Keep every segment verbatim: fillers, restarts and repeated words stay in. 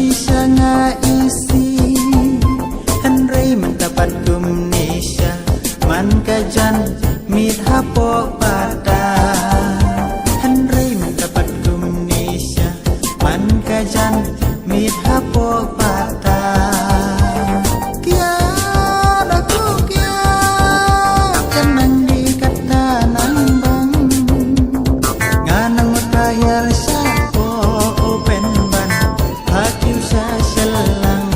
Sha nga isi, hynrei mynta pat kumne sha, man ka jan miet hapoh pata. Hynrei mynta pat kumne sha, man ka jan miet hapoh pata. Kiad ko kiad, kan nang dih kata nang bang. Nga nang mut ha hiar shapoh u pynban ha kiew sha shyllangh.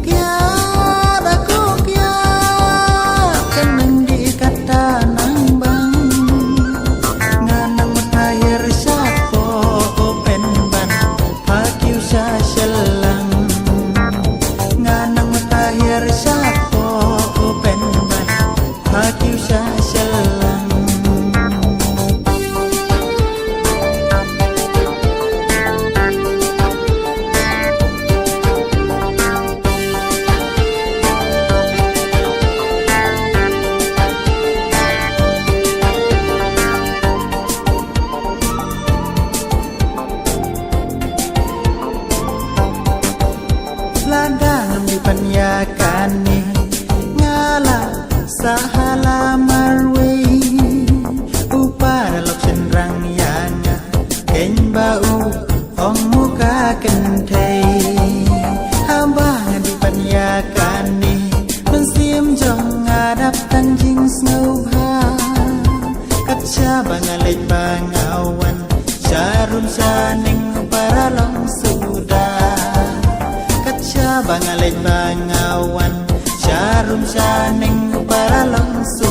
Kiad ko kiad, kan nang dih kata nang bang. Nga nang mut ha hiar shapoh u pynban ha kiew sha shyllangh. Nga nang mut ha hiar shapoh u pynban ha kiew sha shyllangh. Lada ngam dih ban ïa kane, nga la sah ha la marwei. U paralok shynrang ïa nga, keiñ ba u ong mo ka kynthei. Haba nga dih ban ïa kane, mynsiem jong nga dap tang jingsngewbha. Kat shaba nga leit ba nga wan, sharum shaneng u paralok suda. Kat shaba nga leit ba nga wan, sharum shaneng u paralok suda.